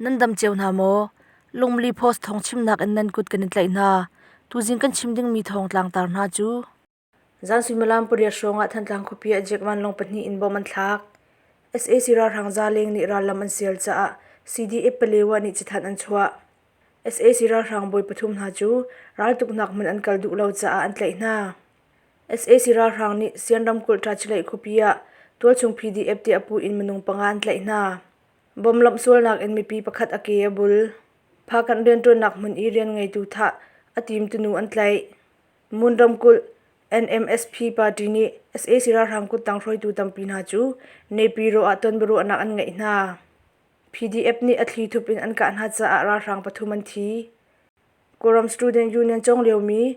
Nan dam cio hna maw? Lungmli Post thawng chimnak in nan kut kan in tlaih hna. Tuzing kan chim dingmi thawng tlangtar hna cu Zan suimilam pariat hrawng ah Thantlang khuapi ah Jack vanlawng pahnih in bom an thlak. Sac ralhrang zaleng nih rallam an sial caah CDF Palewa nih cathanh an chuah. Sac ralhrang bawi pathum hna cu raltuknak hmun an kal duh lo caah an tlaih hna. Sac ralhrang nih Sian ramkulh Tachileih khuapi ah tualchung PDF tiah puh in minung panga an tlaih hna. Bom lawmh sualnak in mipi pakhat a ke a bul. Phakanh rianṭuannak hmun i rian ngeitu thah a timtu nu an tlaih. Mun ramkulh NMSP party nih sac ralhrang kuttang hruaitu tampi hna cu Naypyidaw ah tonbiaruahnak an ngeih hna. PDF nih a thlithup in an kah hna caah ralhrang pathum an thi. Kawlram Student Union cawng liomi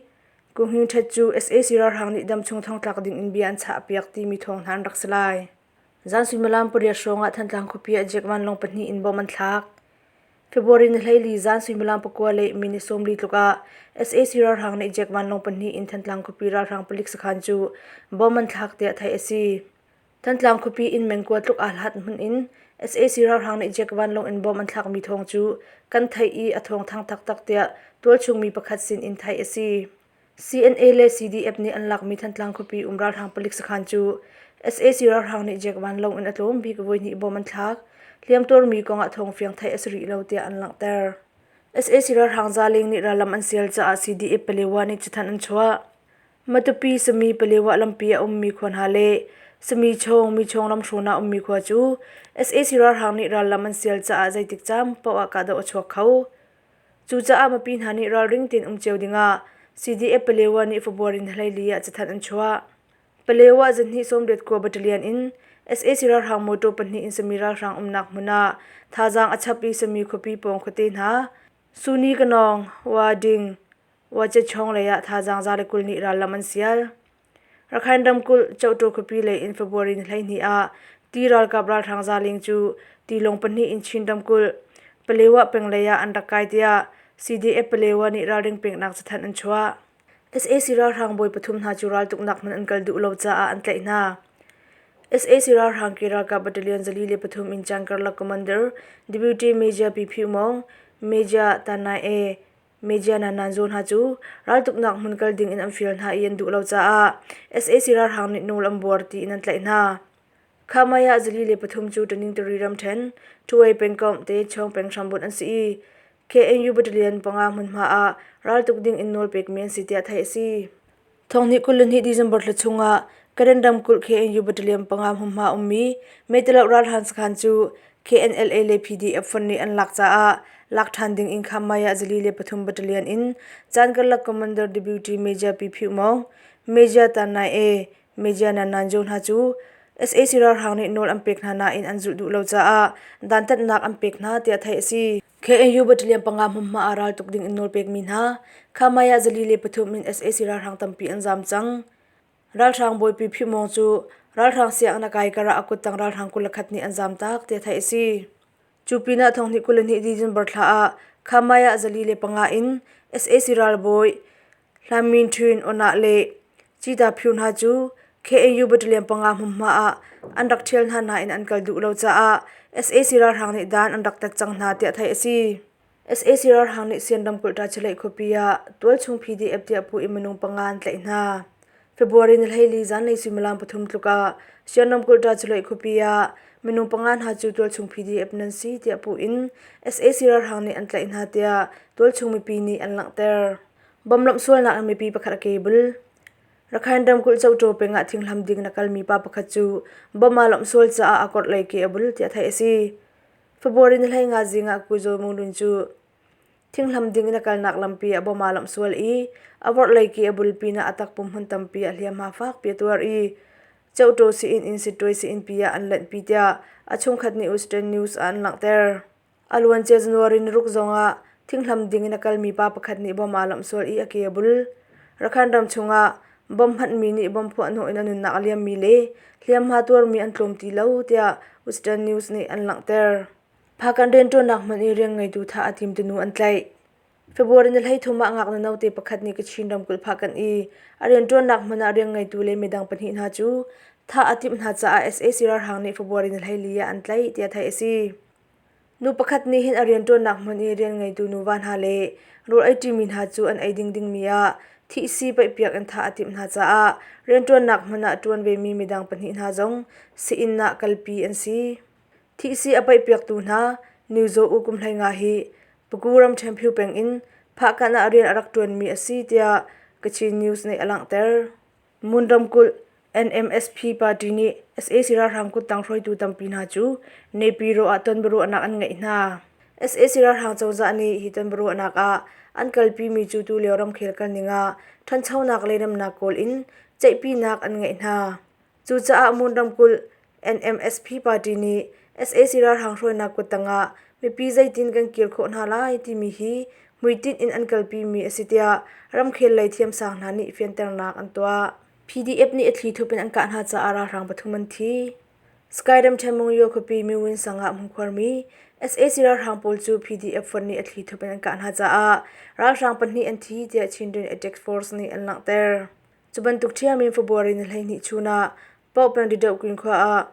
Ku Hngin Htet cu sac ralhrang nih damchung thongtlak ding in bia an chahpiak timi thawng hna an rak si lai. Zan suimilam pariat hrawng ah Thantlang khuapi ah jet vanlawng pahnih in bom an thlak. February ni 14 zan suimilam pakua le minute 40 tluk ah sac ralhrang nih jet vanlawng pahnih in Thantlang khuapi ralhrang palik sakhan cu bom an thlak tiah theih a si. Thantlang khuapi in mengkua tluk aa hlat hmun in sac ralhrang nih Jack vanlawng in bom an thlakmi thawng cu kan theih i a thawng thang taktak tiah tualchung mi pakhat sin in theih a si. CNA le CDF nih an lakmi Thantlang khuapi um ralhrang palik sakhan cu sac ralhrang nih Jack vanlawng in a tlawm bik voihnih bom an thlak. Hliamtuarmi kong ah thawngfiang theih a si rih lo tiah an langhter. Sac ralhrang zaleng nih rallam an sial caah CDF Palewa nih cathanh an chuah. Matupi Sami Palewa lampi a ummi khua hna le Sami Chawng Michawng lamhrawn ah ummi khua cu sac ralhrang nih rallam an sial caah zeitik caan paoh ah kahdoh a chuak kho. Cucaah mipi hna nih ralring tein um cio dingah CDF Palewa nih February ni 14 ah cathanh an chuah. Palewa zahnih sawmriat kua battalion in sac ralhrang motor pahnih in Sami ralhrang umnak hmun ah thazaang a chap i Sami khuapi pawng khuate hna Suni Kanawng, Wading, Wacechawng lei ah thazaang 120 nih rallam an sial. Rakhine ramkulh Chohtaw khuapi lei in February ni 12 ah ti ralkap ralhrang zaling cu tilawng pahnih in Chin ramkulh Palewa peng lei ah an rak kai tiah CDF Palewa nih ralring peknak cathanh an chuah. Sac ralhrang bawi pathum hna cu raltuknak hmun an kal duh lo caah an tlaih hna. Sac ralhrang ke ralkap battalion 403 in Chan karlak commander Deputy Major Pi Phi Maung, Major Tan Nai E, Media Nan zaw hna cu raltuknak hmun kal ding in an fial hna i an duh lo caah sac ralhrang nih nawl an buar tiin an tlaih hna. Khamai ah 403 cu Taningtari ramṭhen Thuwei pengkomh te Chawng peng hrambunh an si i KNU battalion panga hmunhma ah raltuk ding in nawl pekmi an si tiah theih a si. Thonghnih 22 December thla chungah Karen ramkulh KNU battalion panga hmunhma ummi Meitaloh ralhrang sakhan cu KNLA le PDF fonh nih an lak caah lak ṭhan ding in Khamai ah 403 battalion in caan karlak Commander Deputy Major Pi Phyu Maung, Major Tan Nai E, Major Nan Nan Jo hna cu sac ralhrang nih nawl an pek hna nain an zulh duh lo caah dantatnak an pek hna tiah theih a si. KNU battalion panga hmunhma ah raltuk ding in nawl pekmi hna Khamai ah 403 in sac ralhrang tampi an zaam cang. Ralhrang bawipi Phyu Maung cu ralhrang sianginn a kai kar ah a kuttang ralhrang 21 nih an zaamtak tiah theih a si. Cu pinah thonghnih 22 December thla ah Khamai ah 405 in sac ralbawi Hlan Min Htun Onah le Cita Phyu hna cu KNU battalion panga hmunhma ah an rak ṭhial hna nain an kal duh lo caah sac ralhrang nih dan an rak tat cang hna tiah theih a si. Sac ralhrang nih Sian ramkulh Tachileih khuapi ah tualchung PDF tiah puh in minung panga an tlaih hna. February ni 14 zanlei suimilam pathum tluk ah Sian ramkulh Tachileih khuapi ah minung panga hna cu tualchung PDF nan si tiah puh in sac ralhrang nih an tlaih hna tiah tualchung mipi nih an langhter. Bom lawmh sualnak in mipi pakhat a ke bul. Rakhine ramkulh Cohtaw peng ah thinghlam ding in a kalmi pa pakhat cu bom aa lawmh sual caah a korhlei ke a bul tiah theih a si. February ni 15 zing ah Kuzaw Munglun cu thinghlam ding in a kalnak lampi ah bom aa lawmh sual i a vorhlei ke a bul pinah a takpum hmun tampi ah hliamhma fakpi a tuar i Cohtaw sii-inn in Sittwe sii-innpi ah an lanhpi tiah a chungkhat nih Western News ah an langhter. A luancia January ni ruk zongah thinghlam ding in a kalmi pa pakhat nih bom aa lawmh sual i a ke a bul. Rakhine ram chungah bom hmanhmi nih bom phuahhnawh in a nunnak a liammi le hliamhma tuarmi an tlawm ti lo tiah Western News nih an langhter. Phakan rianṭuannak hmun i rian ngeitu thah a timtu nu an tlaih. February ni 13 ah ngaknu note pakhat nih Kachin ramkulh Phakan i a rianṭuannak hmun ah rian ngeitu le midang pahnih hna cu thah a timh hna caah sac ralhrang nih February ni 14 ah an tlaih tiah theih a si. Nu pakhat nih hin a rianṭuannak hmun i rian ngeitu nuva hna le rawl ei ṭimi hna cu an ei ding dingmi ah thihsi paihpiak in thah a timh hna caah rianṭuannak hmun ah ṭuan vemi midang pahnih hna zong sii-inn ah kalpi an si. Thihsi a paihpiaktu hna New Zaw U kum 15 hi Pagu ramṭhen Phyu peng in Phahkanh ah rian a rak ṭuanmi a si tiah Kachin News nih a langhter. Mon ramkulh NMSP party nih sac ralhrang kuttang hruaitu tampi hna cu Naypyidaw ah tonbiaruahnak an ngeih hna. Sac ralhrang cozah nih hi tonbiaruahnak ah an kalpimi cu tulio ramkhel kalning ah ṭhanchonak le remnak kawl in ceihpinak an ngeih hna. Cucaah Mon ramkulh NMSP party nih sac ralhrang hruainak kuttang ah mipi zeitin kan kir khawh hna lai timi hi hmuitinh in an kalpimi a si tiah ramkhel lei thiamsang hna nih fianternak an tuah. PDF nih a thlithup in an kah hna caah ralhrang pathum an thi. Skyram Ṭhenmungyo khuapi Miwin sang ah hmunkhuarmi sac ralhrang pawl cu PDF fonh nih a thlithup in an kah hna caah ralhrang pahnih an thi tiah Chindwin Attack Force nih an langhter. Cu bantuk ṭhiam in February ni 12 chun ah Paukpeng Didohkwin khua ah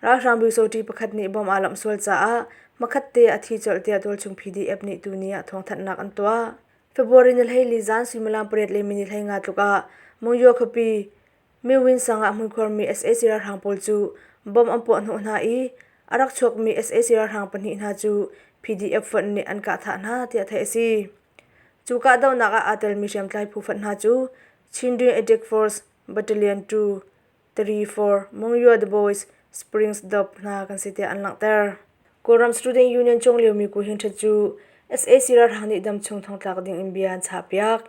ralhrang Byusawṭi pakhat nih bom aa lamh sual caah hmakhatte a thi colh tiah tualchung PDF nih tuni ah thawngthanhnak an tuah. February ni 14 zan suimilam pariat le minute 15 tluk ah Monywa khuapi Miwin sang ah hmunkhuarmi sac ralhrang pawl cu bom an puahhnawh hna i a rak chuakmi sac ralhrang pahnih hna cu PDF fonh nih an kah thah hna tiah theih a si. Cu kahdohnak ah aa telmi hriamtlai phu fonh hna cu Chindwin Attack Force Battalion 2, 3, 4, Monywa The Boys, Springs Dop hna kan si tiah an langhter. Kawlram Student Union cung liomi Ku Hing Ṭhet cu sac ralhrang nih damchung thongtlak ding in bia an chahpiak.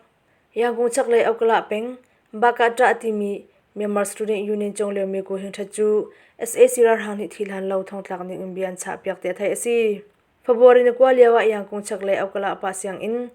Yangon chaklei Okala peng Bakah timi Myanmar Student Union cung liomi Ku Hing Ṭhet cu sac ralhrang nih thihhlan lo thongtlak ding in bia an chahpiak tiah theih a si. February ni kua lio ah Yangon chaklei Okala pa sianginn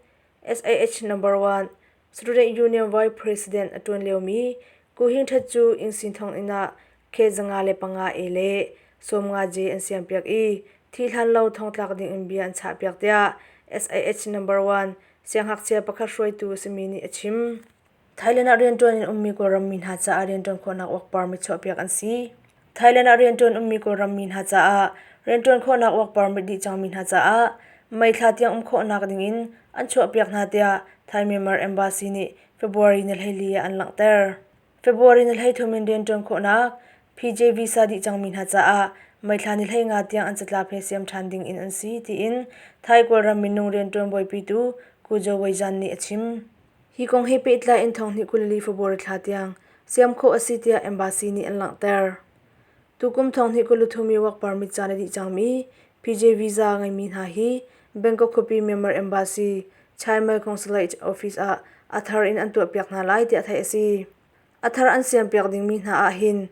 SAH Number 1 Student Union Vice President a ṭuan liomi Ku Hing Ṭhet cu Innsin thonginn ah K 105 A le 90 J an siampiak i thihhlan lo thongtlak ding in bia an chahpiak tiah SAH Number 1 siangngakchia pakhat hruaitu a simi nih a chim. Thailand ah rianṭuan in ummi Kawlram mi hna caah rianṭuan khawhnak work permit chuahpiak an si. Thailand ah rianṭuan ummi Kawlram mi hna caah rianṭuan khawhnak work permit dih cangmi hna caah May thla tiang um khawhnak dingin an chuahpiak hna tiah Thai-Myanmar Embassy nih February ni 14 ah an langhter. February ni 13 in rianṭuan khawhnak PJ visa dih cangmi hna caah May thla ni 15 tiang an catlap he siam ṭhan ding in an si tiin Thai Kawlram minung rianṭuan buaipitu Kujo Weijan nih a chim. Hi kong he pehtlai in thonghnih 24 February thla tiang siam khawh a si tiah embassy nih an langhter. Tukum thonghnih 23 i work permit caan a dih cangmi PJ visa ngeimi hna hi Bangkok khuapi Myanmar Embassy Chiang Mai Consulate Office ah a thar in an tuahpiak hna lai tiah theih a si. A thar an siampiak dingmi hna ah hin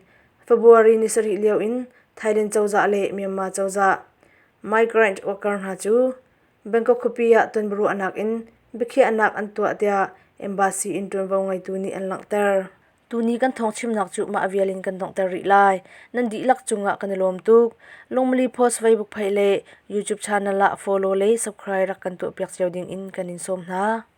February ni sarih lio in Thailand cozah le Myanmar cozah migrant worker hna cu Bangkok khuapi ah tonbiaruahnak in biakhiahnak an tuah tiah embassy in ṭuanvo ngeitu nih an langhter. Tuni kan thawngchimnak cu mah vial in kan donghter rih lai. Nan dihlak cungah kan i lawm tuk. Lungmali Post Facebook page le YouTube channel ah follow le subscribe rak kan tuahpiak cio ding in kan in sawm hna.